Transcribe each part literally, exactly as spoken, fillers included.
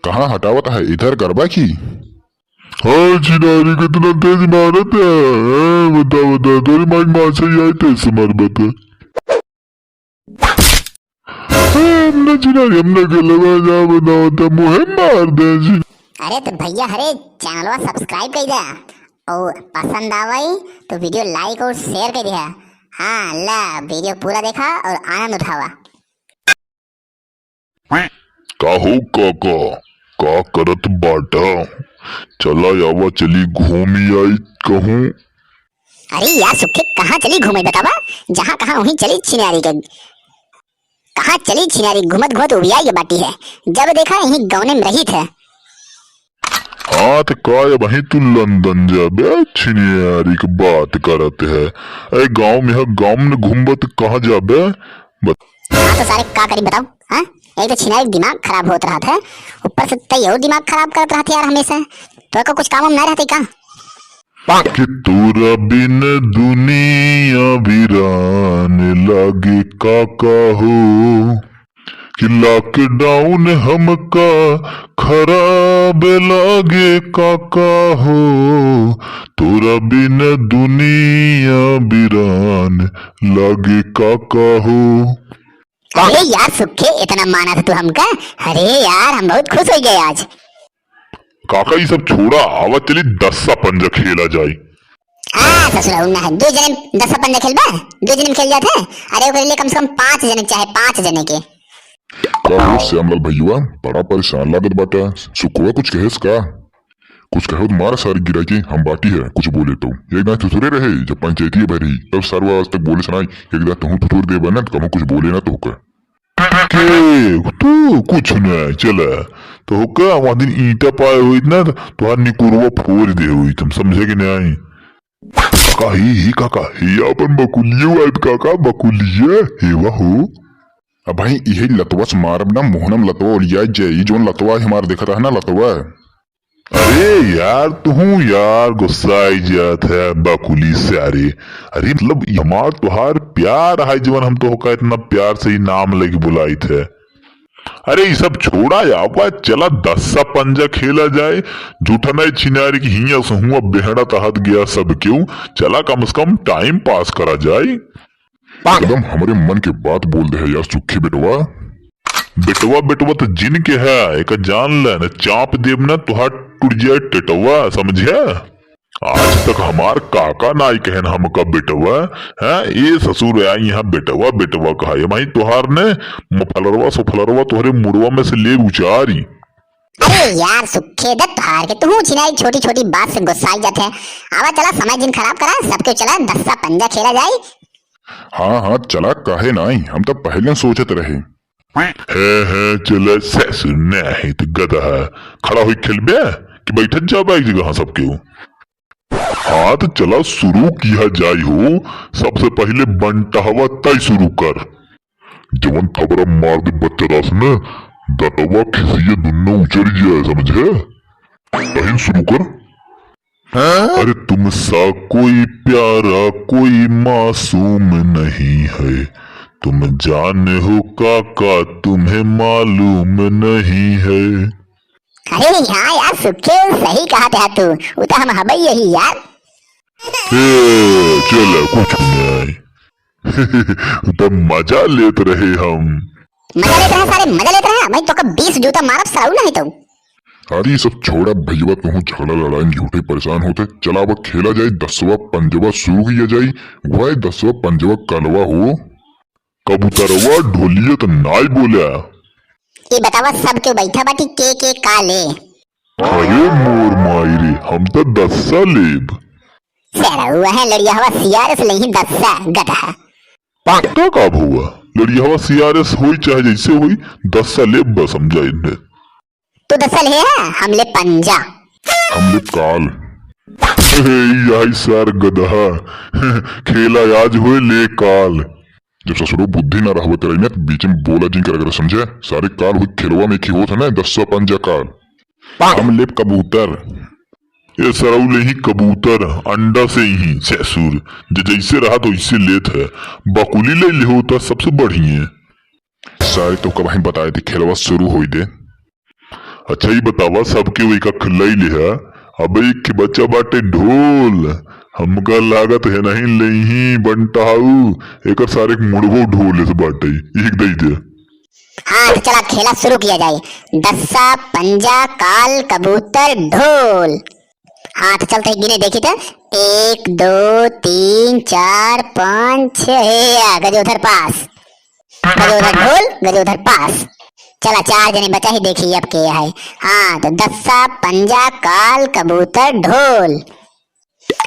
कहाँ हटावत है, इधर करबा की? हाँ, छिनारी कितना तेज मारत है। हाँ, बता, बता, तोरी माई माछी आई तेज से मार बता। हाँ, हमने छिनारी, हमने गलवा ना बनाओ, तो मुहे मार दे जी। अरे तो भैया, हरे चैनलवा subscribe कर दे, और पसंद आवई तो video like और share कर दे। हाँ, ला video पूरा देखा और आनंद उठावा। का हो काका, का करत बाटा? चला आवा, चली घूमी आई कहूँ। अरे यार सुखे, कहाँ चली घूमे बतावा? जहाँ कहाँ वहीं चली छिनारी के। कहाँ चली छिनारी? घूमत घूमत उबियाई के बाटी है। जब देखा यहीं गौने में रही थे। हाँ, त का अबहीं तू लंदन जाबे छिनियारी के बात करत है? ए गाँव में ह, गाँव में घूमबे त कहाँ जाबे? बत- हाँ, तो सारे का करी बताओ, हाँ? एक तो छिनारी के दिमाग खराब होत रहत है, ऊपर से तई और दिमाग खराब करत रहत है यार हमेशा। तो का कुछ काम वाम ना रहते का? कि तोरा बिन दुनिया वीरान लागे काका हो, कि lockdown हमका खराब लागे काका हो, तोरा बिन दुनिया वीरान लागे काका हो। अरे यार सुखे, इतना माना था तू हमका। अरे यार, हम बहुत खुश हो गए आज। काका, ई सब छोड़ा, आवा चली दस्सा पंजा खेला जाए। आ ससुरा, उन्ना है, दो जने दस्सा पंजा खेलबा? दो जने में खेल जात है। अरे ओकरे लिए कम से कम पाँच जने चाहे, पाँच जने के। का हो श्यामलाल भैया, बड़ा परेशान लागत बाटा। सुखवा कुछ कहेस का? कुछ कहो तो मार सारी गिराई के, हम बाटी है, कुछ बोले तो। एक दाँय थुथुरे रहे, जब पंचायती भरी, तब सरवा आज तक बोले सुनाई, एक दाँय तहूँ थुथुर दे बना, तो कहूँ कुछ बोले ना तो होकर। के तू कुछ न चला, तो होकर वहाँ दिन ईंटा पाए हुई ना, तो तुहार निकुरवा फोड़ दे हुई, तुम समझे कि नहीं? काका, ही, ही काका, ही अपन बकुलियो आयत काका, बकुलिया, हेवा हो। अब भाई, इहे लतवा से मारब ना, मोहनम लतवा ओलिया जाई, ई जोन लतवा है हमार देखत है ना, लतवा। अरे यार, तुहूँ यार गुस्साई जात है बकुली सारे। अरे मतलब, ई हमार तुहार प्यार है, जीवन हम तोहका इतना प्यार से ही नाम लेके बुलाइत है। अरे, ई सब छोड़ा, आवा चला दस्सा पंजा खेला जाए। झूठा नहीं छिनारी की हियाँ से हुआ बेहड़ा तहत गया सब क्यों। चला कम से कम time pass करा जाए। एकदम हमरे मन के बात बोल दे है यार सुखी बेटवा। बेटवा, बेटवा तो जिन के है, एका जान ले न, चाप देब न, तुहार टूट जाए टेटवा, समझे? आज तक हमार काका नाई कहन हमका बेटवा, हैं? ए ससुर आई यहाँ बेटवा, बेटवा कहा, ये माई तुहार ने मफलरवा, सफलरवा तुहरे मुड़वा में से ले उचारी। अरे यार सुखे, दे तुहार के, तू छिनारी छोटी छोटी बात से गुस्साई जात है। आवा चला, समय जिन खराब करा, सबके चला दस्सा पंजा खेला जाए। हाँ, हाँ, चला, काहे नाई, हम तो पहले सोचत रहे। हे, हे, चला ससुर, नहीं तो गधा। खड़ा होई खेलबे कि बैठत जाबे एक जगह सबके? हाँ, तो चला शुरू किया जाए हो। सबसे पहले बंटहवा तय शुरू कर। जवन थबरा मार दे बच्चा दास ने, दतवा खिसिये दुन्नो उचर जाए, समझे? बहिन शुरू कर। हाँ? अरे तुम सा कोई प्यारा कोई मासूम नहीं है, तुम जाने हो काका तुम्हें मालूम नहीं है। अरे हाँ यार सुखे, सही कहा था तू, वो तो हम हबई यही यार। ए, चल कुछ नहीं। तब मजा लेत रहे हम। मजा लेत रहे सारे, मजा लेत रहे। मैं तो कब बीस जूता मारब सराऊ नहीं तो। अरे ई सब छोड़ा भैया, तुहूँ झगड़ा लड़ाई में झूठे परेशान होते। चला अब खेला जाए दसवा पंजवा शुरू किया जाए। वह दसवा पंजवा कलवा हो। कबूतरवा ढोलिया तो नाई बोला। ये बतावा सब क्यों बैठा बाटी के के का ले? अरे मोर माई रे, हम तो दस्सा लेब। सराऊ है लड़िया हवा सियार से लेही दस्सा गधा। पक्का का भौआ, लड़िया हवा सियार से होई चाहे जैसे होई, दस्सा लेब बस हम जाए इन्हें। तू दस्सा ले है, हम ले पंजा। हम ले काल। हे, यही सार गदहा। खेला आज होए ले काल। जब ससुरो बुद्धि ना रहबत रही ना, तो बीच में बोला जिन कर, कर समझे। सारे काल हुई खेलवा में की होत है ना, दस्सा पंजा काल। हम लेब कबूतर। ये सरऊ ले ही कबूतर, अंडा से ही ससुर। जे जैसे रहत वैसे लेत है। बकुली ले ले होता सबसे बढ़िया। सारे तो कब ही बताए थे, खेलवा शुरू होई दे। अच्छा, ई बतावा, सबके वो एक अख लई लिहा, अब एक के बच्चा बाटे ढोल। हमका लागत है नहीं लेही बंटाऊ, एकर सारे के मुड़गो ढोल से बाटे, एक दई दे। हाँ, तो चला खेला शुरू किया जाए। दस्सा, पंजा, काल, कबूतर, ढोल। हाँ, तो चलते गिने देखी तो, एक, दो, तीन, चार, पाँच, छह, हे या, गजोधर पास। गजोधर ढोल, गजोधर पास। चला, चार जने बचा ही, देखी अब के है। हाँ, तो दस्सा, पंजा, काल, कबूतर, ढोल।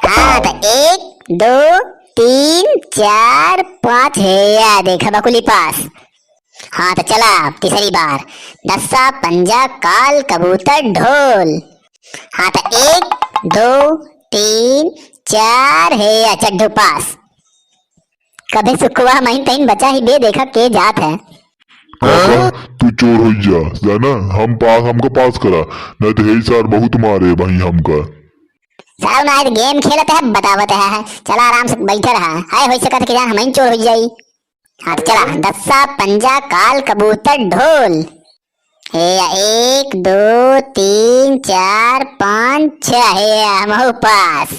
हाँ, तो एक, दो, तीन, चार, पाँच, हे या, देखा बकुली पास। हाँ, तो चला, अब तीसरी बार। दस्सा, पंजा, काल, कबूतर, ढोल। हाँ, तो एक, दो, तीन, चार, हे या, चड्ढू पास। कबे सुखवा महीन तहीन बचा ही बे, देखा के जात है। काका, तू चोर हो जा, जाना, हम पास, हमका पास करा, नहीं तो हे सार बहुत मारे भाई हमका। साहब ना, आज गेम खेलत है, बतावत है, चला आराम से बैठल है, है हो सकत है कि जान हम ही चोर हो जाई। हाँ, तो चला, दस्सा, पंजा, काल, कबूतर, ढोल। हे, एक, दो, तीन, चार, पाँच, छह, हे, हम हो पास।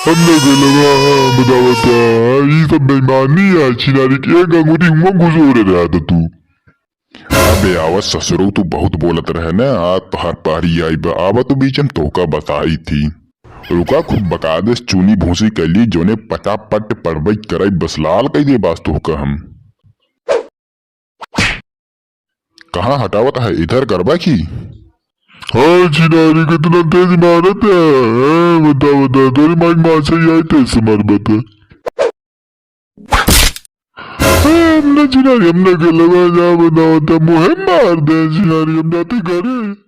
हम नहीं खेलेगा, बतावत है, ई सब बेईमानी है, छिनारी के एक अंगूठी हुआ घुसोरे रहा था तू। अबे आवा ससुरो, तू बहुत बोलत रहे ना, आज तोहार पारी आई बा। आवा तो बीच में तोहका बताई थी। रुका, खूब बकायदे से चूनी भूसी कैली, जोने पटापट पड़बई कराई, बस लाल कई दे बास तोहका हम। कहाँ हटावत है, इधर करबा की? हाँ छिनारी, कितना तेज मारत है। हाँ, बता, बता, तोरी माई माँ से ही आई, तेज से मार बता। हमने छिनारी, हमने के लगा जा बनावत है, मुहे मार दे छिनारी, हम जाते घरे।